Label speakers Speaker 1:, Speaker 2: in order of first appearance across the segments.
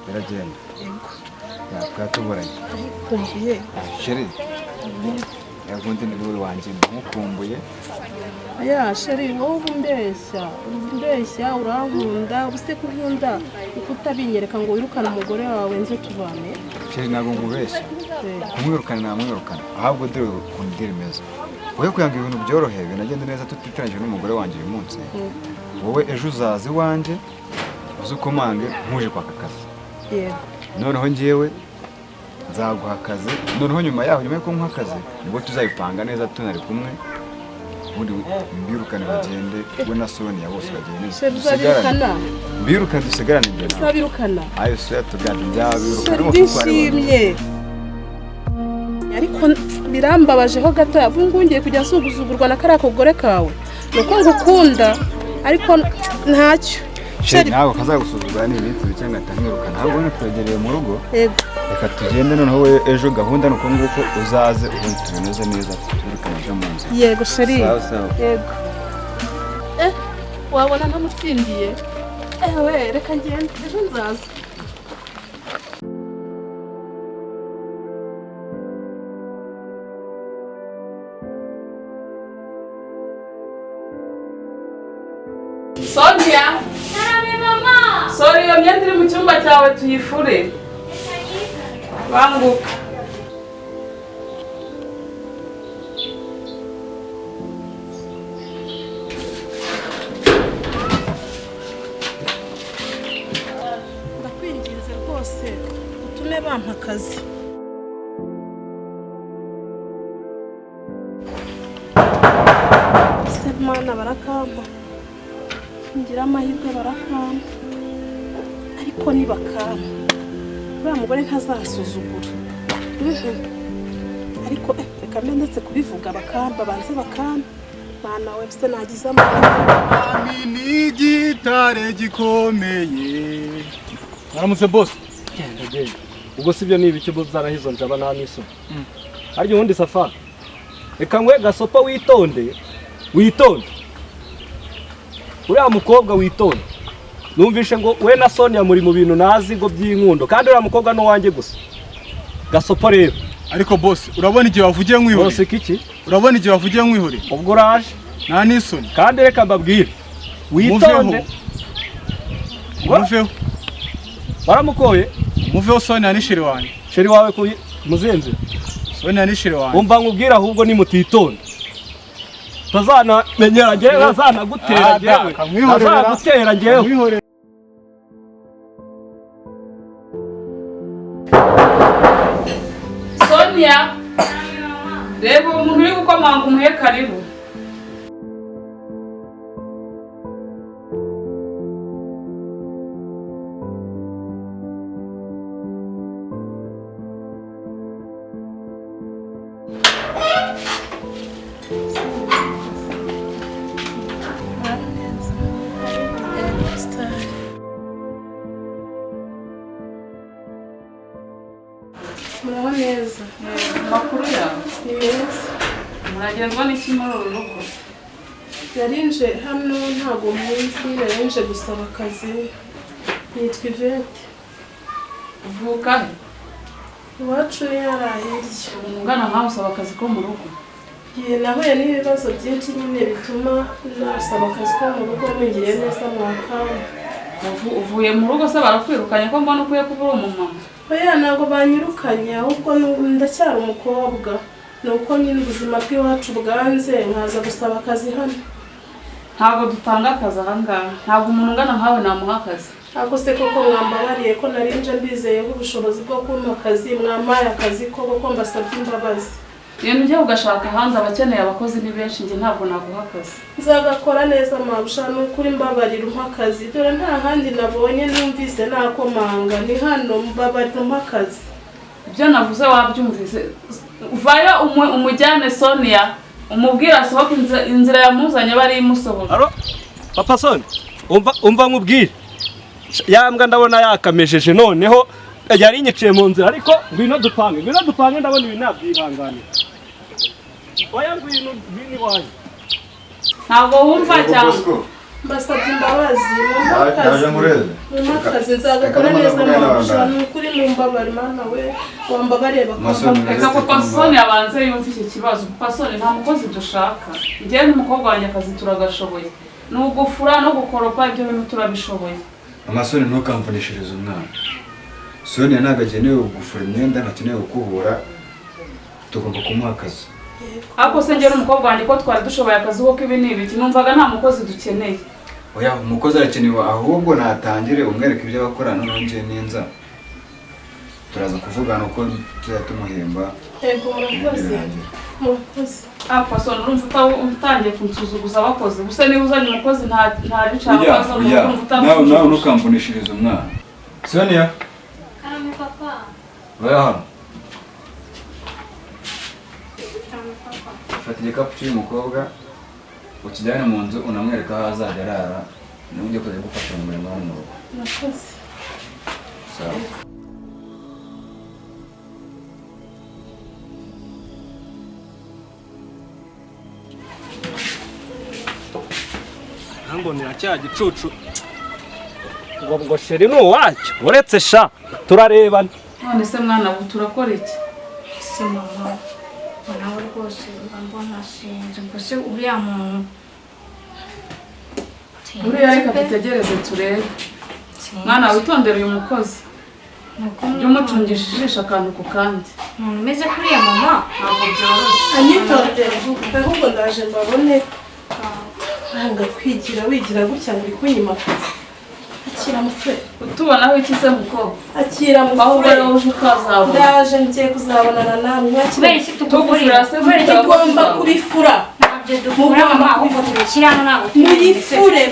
Speaker 1: Biragenda.
Speaker 2: Yego.
Speaker 1: Twatuburanye.
Speaker 2: Ndayikumbuye.
Speaker 1: Chérie, ubundi ni wowe wanjye nkukumbuye.
Speaker 2: Ya chérie, wowe uba umbeshya, uba umbeshya, urankunda, ubu se ko unkunda uko utabinyereka ngo wirukane umugore wawe nze tubane?
Speaker 1: Chérie, ntabwo nkubeshya. Kumwirukana namwirukana, ahubwo dore ukuntu deal imeze. Wowe kugira ngo ibintu byorohe binagende neza tutitiranyije n'umugore wanjye uyu munsi, wowe ejo uzaza iwanjye uze ukomange nkuje kwaka akazi.
Speaker 2: Yego.
Speaker 1: Noneho njyewe nzaguha akazi, noneho nyuma yaho, nyuma yo kumuha akazi, nibwo tuzabipanga neza tunari kumwe, ubundi mbirukane bagende, we na Sonia bose bagende.
Speaker 2: Chérie, uzabirukana?
Speaker 1: Mbirukane dusigarane njye nawe.
Speaker 2: Uzabirukana?
Speaker 1: Ayo soya tugande nzabirukana.
Speaker 2: Chérie, ndishimye. Ariko birambabajeho gato, ubu ngubu ngiye kujya nsuguzugurwa na kariya kagore kawe. Ni uko ngukunda, ariko ntacyo.
Speaker 1: Chérie, ntabwo kazagusuzugura ni iminsi mike ngahita nkwirukana, ahubwo none twegereye mu rugo.
Speaker 2: Yego.
Speaker 1: Reka tugende noneho wowe ejo gahunda ni uko nguko uzaze ubundi tubinoze neza tubirukane ejo mu nzira.
Speaker 2: Yego chérie.
Speaker 1: Sawa sawa.
Speaker 2: Yego. Wabona ntamutsindiye. Ewe, reka ngende ejo nzaza.
Speaker 3: Sonia! Sorry, iyo myenda iri mu cyumba cyawe tuyifure. Banguka.
Speaker 2: Ndakwinginze rwose utume bampa akazi. Se Mana, barakampa. Ngira amahirwe barakampa. Ariko nibakampa, uriya mugore ntazansuzugura. Ariko reka mbe ndetse kubivuga, bakampa, banze bakampa. Mana we, se nagize amahirwe.
Speaker 4: Ni igitare gikomeye. Mwaramutse boss.
Speaker 5: Genda genda. Ubwo sibyo ni ibiki bo zarahizo njaba nta n'isoni. Harya ubundi Safari, reka ngwe gasopa witonde, witonde. Uriya mukobwa witonde. Numvishe ngo we na Sonia muri mu bintu nazi ngo by'inkundo, kandi uriya mukobwa ni uwanjye gusa. Gasopo rero.
Speaker 4: Ariko boss, urabona igihe wavugiye nkwihoreye?
Speaker 5: Boss kiki?
Speaker 4: Urabona igihe wavugiye nkwihoreye?
Speaker 5: Ubwo uraje.
Speaker 4: Nta n'isoni.
Speaker 5: Kandi reka mbabwire. Witonde.
Speaker 4: Muveho.
Speaker 5: Waramukoye?
Speaker 4: Muveho Sonia ni chérie wanjye.
Speaker 5: Chérie wawe ku muzenzi?
Speaker 4: Sonia ni chérie wanjye.
Speaker 5: Umva nkubwira ahubwo nimutitonde. Tazana menyera njyewe, azanagutera njyewe. Azagutera njyewe.
Speaker 3: Sonia, reba umuntu uri gukomanga umuhe karibu.
Speaker 2: Muraho neza.
Speaker 3: Amakuru yawe
Speaker 2: ni meza.
Speaker 3: Muragenzwa n'iki muri uru rugo?
Speaker 2: Yarinje hano ntago munsi, yarinje gusaba akazi. Nitwa Yvette.
Speaker 3: Uvuka he?
Speaker 2: Iwacu ni hariya hirya.
Speaker 3: Umuntu ungana nkawe usaba akazi ko mu rugo?
Speaker 2: Ye, nahuye n'ibibazo byinshi nyine bituma nasaba akazi ko mu rugo, mungiriye neza mwakanya.
Speaker 3: Uvuye mu rugo se barakwirukanye ko mbona ukwiye kuba uri umumama?
Speaker 2: Oya, ntabwo banyirukanye, ahubwo ndacyari umukobwa. Ni uko nyine ubuzima bw'iwacu bwanze, nkaza gusaba akazi hano.
Speaker 3: Ntabwo dutanga akazi aha ngaha, ntabwo umuntu ungana nkawe namuha akazi.
Speaker 2: Ariko se koko mwambabariye ko narinje mbizeyeho ubushobozi bwo kumpa akazi, mwampaye akazi koko ko mbasabye imbabazi.
Speaker 3: Ibintu ujya ugashaka hanze, abakeneye abakozi ni benshi, njye ntabwo naguha akazi.
Speaker 2: Nzagakora neza mabusha, ni ukuri mbabarira umpa akazi. Dore nta handi nabonye numvise nakomanga, ni hano, mbabarira umpa akazi.
Speaker 3: Ibyo navuze wabyumvise. Vayo umujyane Sonia, umubwire asohoke inzira yamuzanye bari imusohora.
Speaker 5: Alo, Papa Sonia, umva nkubwire. Yambwa ndabona yakamejeje noneho yari inyiciye mu nzira, ariko ngwino dupange, ngwino dupange, ndabona ibi nabyihanganira. Oya ngwino, ngwino iwanjye.
Speaker 3: Ntabwo wumva cyangwa?
Speaker 2: Mbasabye imbabazi.
Speaker 1: Ndaje ngureze.
Speaker 2: Mumakazi nzagakora neza mama. Ni ukuri mumbabare mana we. Wambabare bakampa.
Speaker 3: Reka papa Sonia abanze yumve iki kibazo. Papa Sonia nta mukozi dushaka. Njyewe n'umukobwa wanjye akazi turagashoboye. Ni ugufura no gukoropa ibyo bintu turabishoboye.
Speaker 1: Mama Sonia ntukamvunishirize umwana. Sonia ntabwo agenewe gufura imyenda, ntakenewe gukubura. Tugomba kumuha akazi.
Speaker 3: Ariko se njye n'umukobwa wanjye ko twari dushoboye akazi kuko ibi ni ibiki numvaga nta mukozi dukeneye.
Speaker 1: Oya umukozi arakenewe ahubwo natangire umwereke ibyo abakora noneho njye ninza. Turaza kuvugana uko tuzajya tumuhemba.
Speaker 2: Yego murakoze. Murakoze.
Speaker 3: Papa Sonia urumva utangiye kunsuzuguza abakozi. Gusa niba uzanye umukozi nta bicara abaza urumva utamusuzuguje.
Speaker 1: Nawe ntukamvunishirize umwana. Sonia.
Speaker 6: Karame papa.
Speaker 1: Oya hano. Fata igikapu cy'uyu mukobwa ukijyane mu nzu unamwereka aho azajya arara niba ugiye kujya gufasha mu murimo hano mu rugo.
Speaker 2: Murakoze.
Speaker 1: Sawa.
Speaker 5: Nambonera cya gicucu ngo sheri ni uwacyo uretse sha turarebana.
Speaker 3: None se mwana ubu turakora iki?
Speaker 6: Se mama nawe rwose mbona sinzi ngo se uriya muntu
Speaker 3: uriya reka dutegereze turebe. Mwana witondere uyu mukozi. Ujye umucungisha ijisho akantu ku kandi.
Speaker 6: Umuntu umeze kuriya mama
Speaker 3: ntabwo byoroshye.
Speaker 2: Anyitondere ahubwo ndaje mbabone. Nanga kwigira wigira gutya ngo uri kunyima akazi. Akira mufure.
Speaker 3: Utubonaho iki se mukobwa?
Speaker 2: Akira mufure.
Speaker 3: Ahubwo rero uje ukazabona.
Speaker 2: Ndaje ngiye kuzabonana namwe.
Speaker 6: Kubera iki tugufurira?
Speaker 2: Tugomba kubifura.
Speaker 6: Ntabyo dufura mama ahubwo tubishyira hano ntabwo
Speaker 2: muyifure.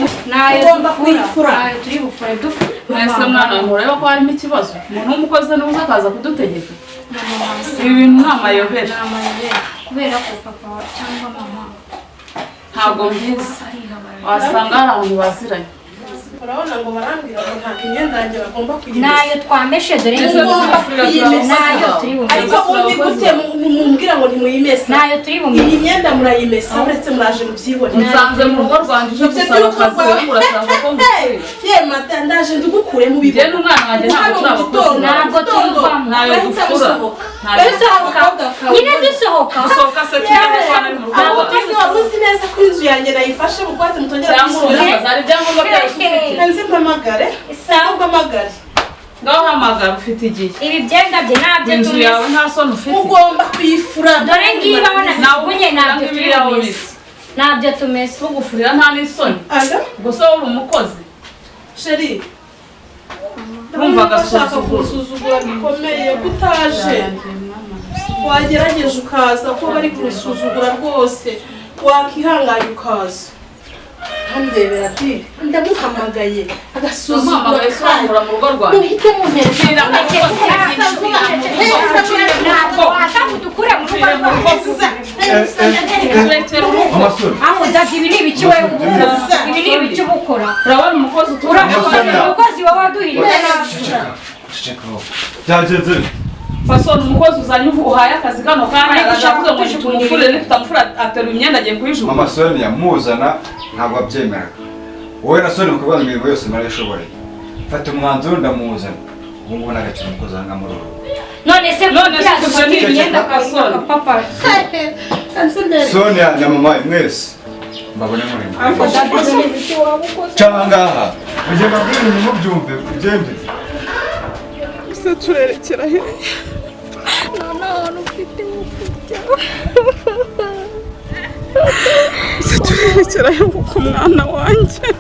Speaker 6: Tugomba kuyifura. Nayo turi bufure dufure.
Speaker 3: Mwese mwana mureba ko harimo ikibazo. Umuntu w'umukozi niwe uza akaza kudutegeka. Ibi bintu ni amayobera.
Speaker 6: Kubera ko papa cyangwa mama
Speaker 3: ntabwo mbizi. Wasanga hari abantu baziranye.
Speaker 2: Urabona ngo barambwira ngo nta imyenda yanjye bagomba kuyimesa.
Speaker 6: Nayo twameshe dore
Speaker 2: ngomba kuyimesa.
Speaker 6: Nayo turi bumese.
Speaker 2: Ariko undi gute mumbwira ngo ntimuyimesa?
Speaker 6: Nayo turi bumese.
Speaker 2: Iyi myenda murayimesa uretse muraje mubyibone.
Speaker 3: Nsanze mu rugo rwanjye uje gusaba akazi wowe urashaka ko ngufurira.
Speaker 2: Ye mata ndaje ndugukure mu bibo.
Speaker 3: Njye n'umwana wanjye ntabwo turi abakozi.
Speaker 6: Ntabwo tuvamo.
Speaker 3: Ntayo dufura.
Speaker 6: Dusohoka. Nyine dusohoka.
Speaker 3: Dusohoka se tujye mu rugo.
Speaker 2: Ntabwo tuzi wari uzi neza ko inzu yanjye nayifashe bugwate mutongera
Speaker 3: kwisubira. Hari ibyangombwa byayo ufite.
Speaker 2: Nzi mpamagare. Sawa mpamagare.
Speaker 3: Ngaho hamagara ufite igihe.
Speaker 6: Ibi byenda bye ntabyo
Speaker 3: Inzu yawe nta soni ufite.
Speaker 2: Ugomba kuyifura.
Speaker 6: Dore ngiba abona zibunye ntabyo tumesa. Ntabyo tumesa.
Speaker 3: Ugufurira nta n'isoni. Gusa wowe uri umukozi.
Speaker 2: Sheri.
Speaker 3: Urumva
Speaker 2: agashaka
Speaker 3: agasuzuguro.
Speaker 2: kunsuzugura bikomeye kutaje. Wagerageje ukaza ko bari kunsuzugura rwose. Wakihanganye ukaza. Handebera ati ndamuhamagaye agasuzugura
Speaker 3: kandi mu rugo rwawe.
Speaker 2: Muhite mumpereza.
Speaker 6: Ntabwo waza kudukura mu rugo rwawe. Aho dada ibi ni ibiki wowe ukora? Ibi ni ibiki uba ukora?
Speaker 3: Urabona umukozi utura
Speaker 6: umukozi wowe waduhirira nabi.
Speaker 1: Byagenze.
Speaker 3: Fasoni umukozi uzanye uhaye akazi kano kanya aravuga ngo tumufure nitutamufura ateruye imyenda agiye kuyijugunya.
Speaker 1: Mama Sonia muzana ntabwo abyemeraga. Wowe na Sonia mukabana imirimo yose marayishoboreye. Fata umwanzuro ndamuzana. Ubu ngubu nagakira umukozi aha ngaha muri uru rugo.
Speaker 6: None se
Speaker 3: tuzane imyenda Fasoni.
Speaker 6: Papa.
Speaker 1: Sonia na mama mwese mbabone muri cyangwa ngaha. Mujye mbabwire ibintu mubyumve ugende.
Speaker 2: Se turerekera he? Nta n'ahantu ufite ho kujya. Se turerekera he kuko mwana wanjye?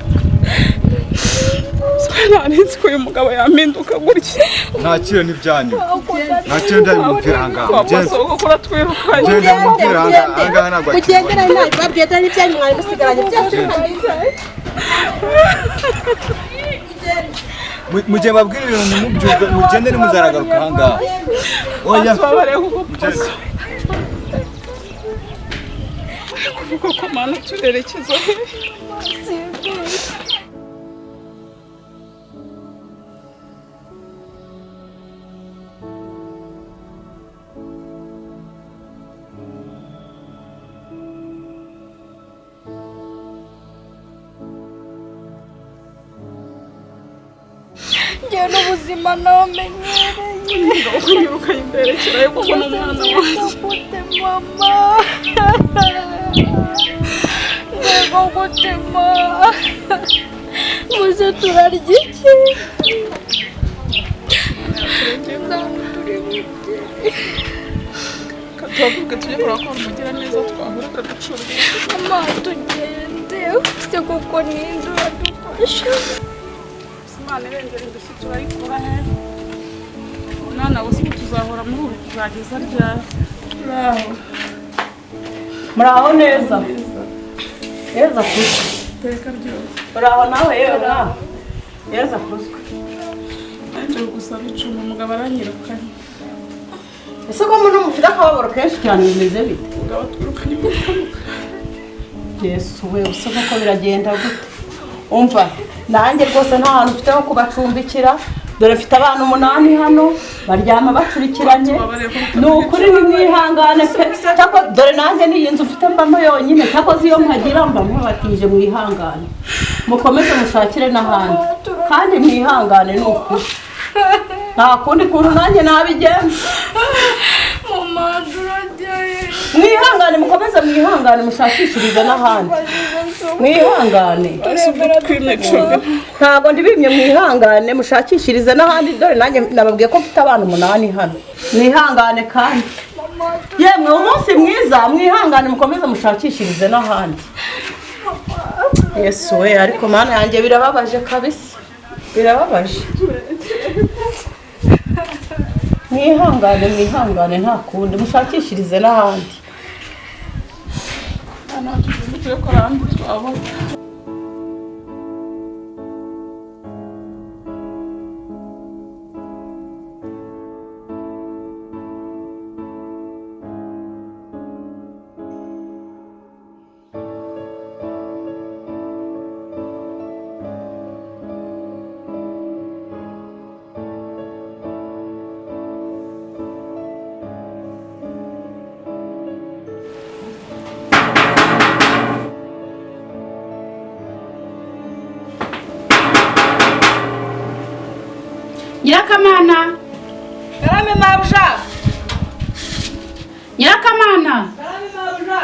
Speaker 2: Nari ko uyu mugabo yampinduka gutya.
Speaker 1: Nta kintu n'ibyanyu. Nta kintu ndari mumvira aha ngaha.
Speaker 3: Mugende. Kuratwirukanye.
Speaker 1: Mugende mumvira aha ngaha ntabwo akibona.
Speaker 2: Mugendera ntabwo babwiye dore n'ibyanyu mwari musigaranye byose bikabiza.
Speaker 1: Mujye babwira ibintu mubyumve mugende nimuzaragaruka aha ngaha. Oya.
Speaker 3: Kuko mana turerekeza he?
Speaker 6: Ngiye n'ubuzima namenyereye.
Speaker 3: Unyirukanye imberekera yo kubona umwana wanjye.
Speaker 6: Gute mama? Yego gute ma? Muze turarya iki? Ntabwo turi burye.
Speaker 3: Tuhaguruke tujye kureba ko umugira neza twahura akaducumbika.
Speaker 6: Mama tugende. Se kuko n'inzu uradufasha.
Speaker 3: Imana irengera indushyi turayikura he? Mwana we tuzahora muri ubu tuzageza ryari?
Speaker 2: Muraho neza. Yeza kuzwe.
Speaker 3: Iteka ryose.
Speaker 2: Muraho nawe yewe mwana. Yeza kuzwe.
Speaker 3: Nanjye gusaba icumbi umugabo aranyirukanye.
Speaker 2: Ese ko muno mufite akababaro kenshi cyane bimeze bite?
Speaker 3: Umugabo twirukanye mu kanwa.
Speaker 2: Yesu we use koko biragenda gute? Umva nanjye rwose nta hantu mfite ho kubacumbikira. Dore mfite abana 8 hano baryama bacurikiranye. Ni ukuri nimwihangane pe. Cyako dore nanjye n'iyi nzu mfite mbamo yonyine, cyakoze iyo mpagira mba nkabatije mwihangane. Mukomeze mushakire n'ahandi kandi mwihangane ni ukuri. Nta kundi kuntu nanjye nabigenza.
Speaker 6: Mama turaryaye.
Speaker 2: Mwihangane mukomeze mwihangane mushakishirize n'ahandi. Mwihangane. Ntabwo ndibimye mwihangane mushakishirize n'ahandi dore nanjye nababwiye ko mfite abana 8 hano. Mwihangane kandi. Yemwe umunsi mwiza mwihangane mukomeze mushakishirize n'ahandi. Yesu we ariko mana yanjye birababaje kabisa. Birababaje. Mwihangane mwihangane nta kundi mushakishirize n'ahandi.
Speaker 7: Nyirakamana.
Speaker 2: Karame mabuja.
Speaker 7: Nyirakamana.
Speaker 2: Karame mabuja.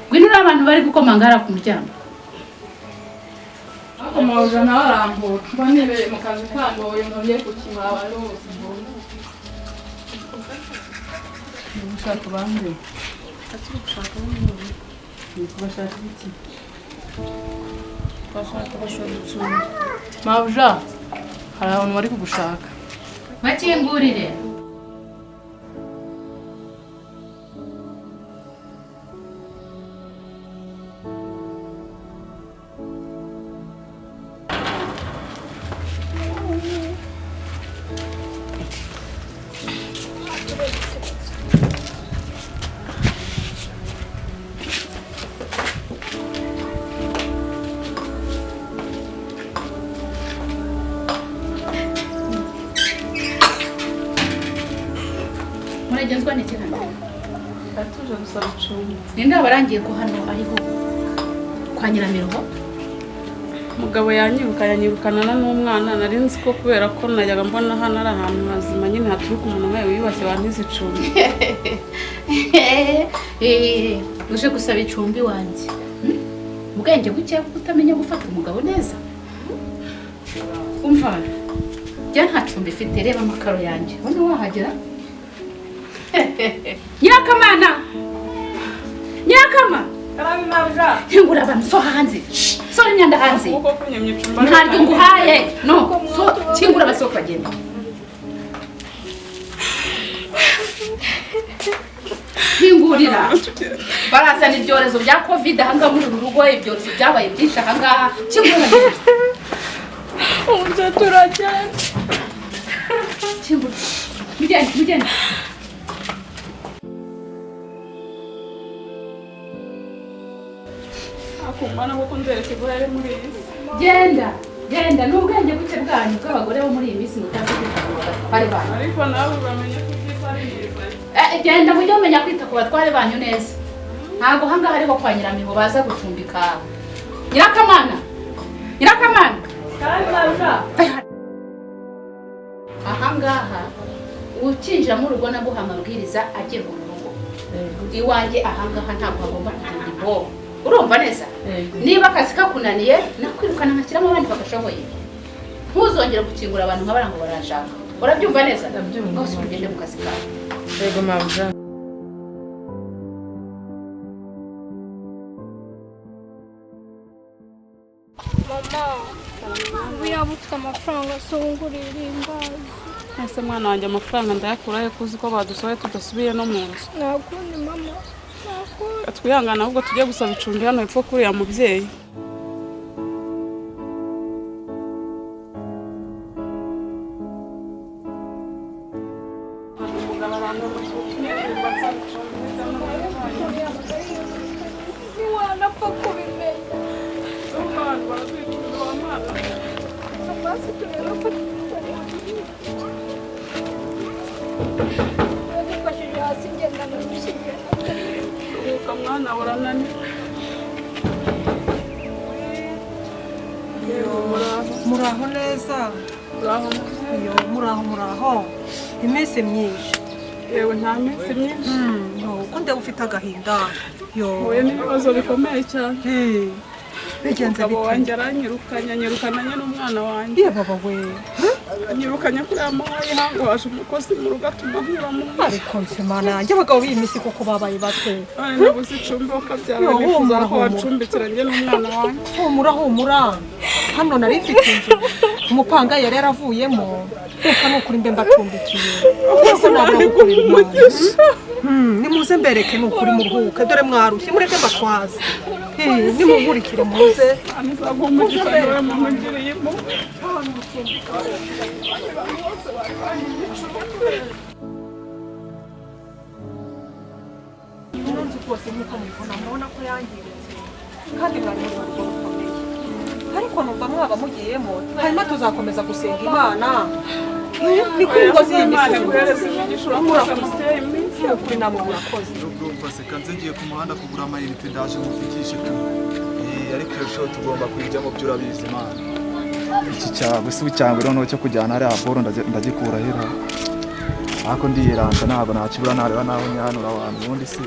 Speaker 7: Ngwino uri abantu bari gukomanga ku muryango.
Speaker 3: Ako mabuja nawe arambura. Mba nibereye mu kazi kangoye nongeye kukimara abantu bose mbona.
Speaker 2: Gushaka bande. Ati gushaka bande. Ni kubashaka iki?
Speaker 3: Bashaka basaba icumbi. Mabuja. Hari abantu bari kugushaka.
Speaker 7: Bakingurire. Muragenzwa n'iki hano?
Speaker 3: Atuje gusaba icumbi.
Speaker 7: Ninde wabarangiye ko hano ariho kwa Nyiramiruho?
Speaker 3: Mugabo yanyirukana n'umwana nari nzi ko kubera ko najyaga mbona hano ari ahantu hazima nyine haturuka umuntu umwe wiyubashye wantize icumbi.
Speaker 7: Uje gusaba icumbi wanjye. Ubwenge buke kutamenya gufata umugabo neza. Umva. Jya nta cumbi ifite reba amakaro yanjye. Ubona wahagera? Nyirakamana. Nyirakama.
Speaker 2: Karame mabuja.
Speaker 7: Nkingura abantu so hanze. Sora imyanda hanze. Ntaryo nguhaye. No, so kingura abasohoka bagenda. Nkingurira. Barazana ibyorezo bya Covid ahangaha muri uru rugo, ibyorezo byabaye byinshi ahangaha. Kingura bagenda.
Speaker 6: Umva turajyana.
Speaker 7: Kingura. Mugende, mugende.
Speaker 3: Akumbana kuko nzerekeza yari muri iyi.
Speaker 7: Genda, genda n'ubwenge buke bwanyu bw'abagore bo muri iyi minsi mutazi kwita ku batware banyu.
Speaker 3: Ariko nawe uramenye ko ibyiza ari byiza.
Speaker 7: Genda mujye mumenya kwita ku batware banyu neza. Ntabwo ahangaha ariho kwa Nyiramiho baza gucumbika. Nyirakamana. Nyirakamana.
Speaker 2: Karame mabuja.
Speaker 7: Ahangaha ukinjira mu rugo naguha amabwiriza agenga urugo. Iwanjye ahangaha ntabwo hagomba kugenda imbobo. Urumva neza? Niba akazi kakunaniye nakwirukana nkashyiramo abandi bagashoboye. Ntuzongere gukingura abantu nk'abara ngo baranshaka. Urabyumva neza? Rwose ugende mu kazi kawe.
Speaker 8: Yego mabuja.
Speaker 6: Mama, ubu yaba ufite amafaranga se wungurira irindazi.
Speaker 3: Ese mwana wanjye amafaranga ndayakura he ko uzi ko badusohoye tudasubiye no mu nzu?
Speaker 6: Nta kundi mama, nta kundi.
Speaker 3: Twihangane ahubwo tujye gusaba icumbi hano hepfo kuri ya mubyeyi.
Speaker 6: Ntiwanapfa kubimenya. Yadufashije hasi ngenda namushyingira.
Speaker 3: Ruhuka mwana urananiwe.
Speaker 9: Muraho neza. Yo, muraho muraho. Iminsi myinshi.
Speaker 3: Yewe nta minsi myinshi.
Speaker 9: Ko ndeba ufite agahinda. Yo.
Speaker 3: Huye n'ibibazo bikomeye cyane.
Speaker 9: Bigenze
Speaker 3: Umugabo
Speaker 9: bite?
Speaker 3: wanjye aranyirukanye, anyirukanye n'umwana wanjye.
Speaker 9: Ye baba we.
Speaker 3: Anyirukanye kuri ya muhaye hango haje umukozi mu rugo atuma nkura mu nzu.
Speaker 9: Ariko nsemana yanjye abagabo b'iyi minsi koko babaye bate?
Speaker 3: None nabuze icumbi bakabyara
Speaker 9: Yo,
Speaker 3: nifuza
Speaker 9: humura,
Speaker 3: ko
Speaker 9: humura.
Speaker 3: wacumbikira njye n'umwana wanjye.
Speaker 9: Humura humura. Hano nari mfite inzu. Umupanga yari yaravuyemo. Reka ni ukuri mbe mbacumbikiye. Rwose nabura gukorera Imana. Nimuze mbereke ni ukuri muruhuke dore mwarushye mureke mbatwaze. Nimunkurikire muze.
Speaker 3: Nzaguha umugisha niwe muntu ungiriye impuhwe.
Speaker 9: Ino nzu rwose nk'uko mubibona murabona ko yangiritse kandi mwari muri urugo rukomeye ariko numva mwaba mugiyemo hanyuma tuzakomeza gusenga Imana ni kuri ngo z'iyi
Speaker 3: Imana
Speaker 9: misi
Speaker 3: iguhereze imigisha urakoze mubyeyi mwiza.
Speaker 9: ni ukuri namwe murakoze
Speaker 10: Urumva se kanze ngiye ku muhanda kugura amayinite ndaje muvugishe tu.
Speaker 1: Ariko iyo show tugomba kuyijyamo byo urabizi Imana. Iki cyago si cyangwa noneho cyo kujyana hariya boro ndagikura hera. Ariko ndiyeranja ntabwo nakibura nareba naho nyanura abantu ubundi si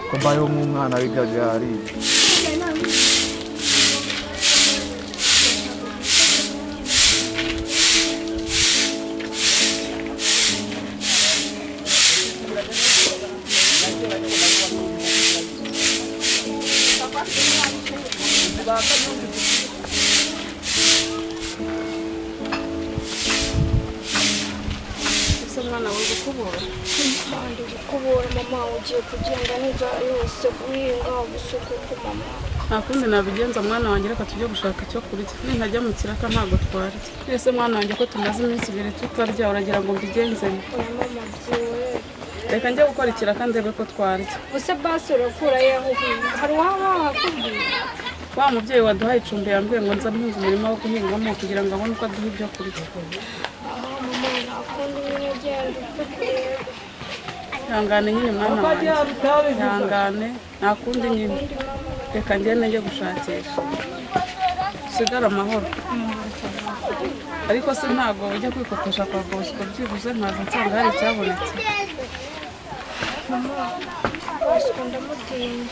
Speaker 1: ko mbayeho nk'umwana w'igagari.
Speaker 3: Ese mwana we gukubura?
Speaker 6: Ndi gukubura mama, ugiye kugenda n'inzara yose guhinga gusukuka mama.
Speaker 3: Nta kundi nabigenza mwana wanjye, reka tujye gushaka icyo kurya. Nintajya mu kiraka ntabwo twarya. Ese mwana wanjye ko tumaze iminsi ibiri tutarya uragira ngo mbigenze nte?
Speaker 6: Oya mama byihorere.
Speaker 3: Reka njye gukora ikiraka ndebe ko twarya.
Speaker 6: Ubuse basi urakura he aho uhinga? Hari uwaba wahakubwiye?
Speaker 3: Wa mubyeyi waduhaye icumbi yambwiye ngo nza mpuze umurima wo guhingamo kugira ngo abone uko aduha ibyo kurya.
Speaker 6: Aha mama nta kundi nyine genda upfe kureba.
Speaker 3: Ihangane nyine mwana wanjye. Ihangane nta kundi nyine. Reka ngende njye gushakisha. Usigare amahoro. Ariko se ntabwo ujya kwikopesha kwa Bosco byibuze nkaza nsanga hari icyabonetse.
Speaker 6: Mama, Bosco ndamutinya.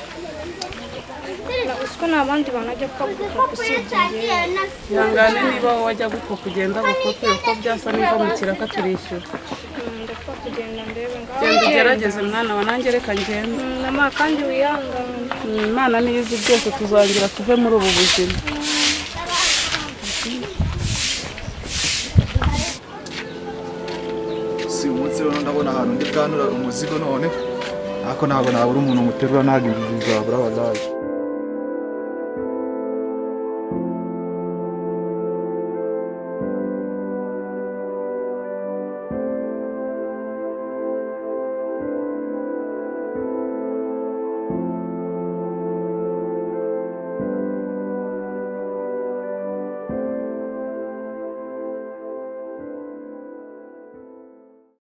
Speaker 6: Bosco nta bandi bantu ajya apfa gukopa usibye njyewe.
Speaker 3: Ihangane niba wowe wajya gukopa ugenda gukope uko byasa niva mu kiraka turishyura.
Speaker 6: Ndapfa kugenda ndebe ngaho.
Speaker 3: Genda ugerageze mwana wa nanjye reka ngende.
Speaker 6: Mama kandi wihangane.
Speaker 3: Imana niyo izi byose tuzongera tuve muri ubu buzima.
Speaker 1: Si umunsi rero ndabona ahantu ndi bwanura umuzigo none ariko ntabwo nabura umuntu muterura ntabwo inzu zabura wallahi.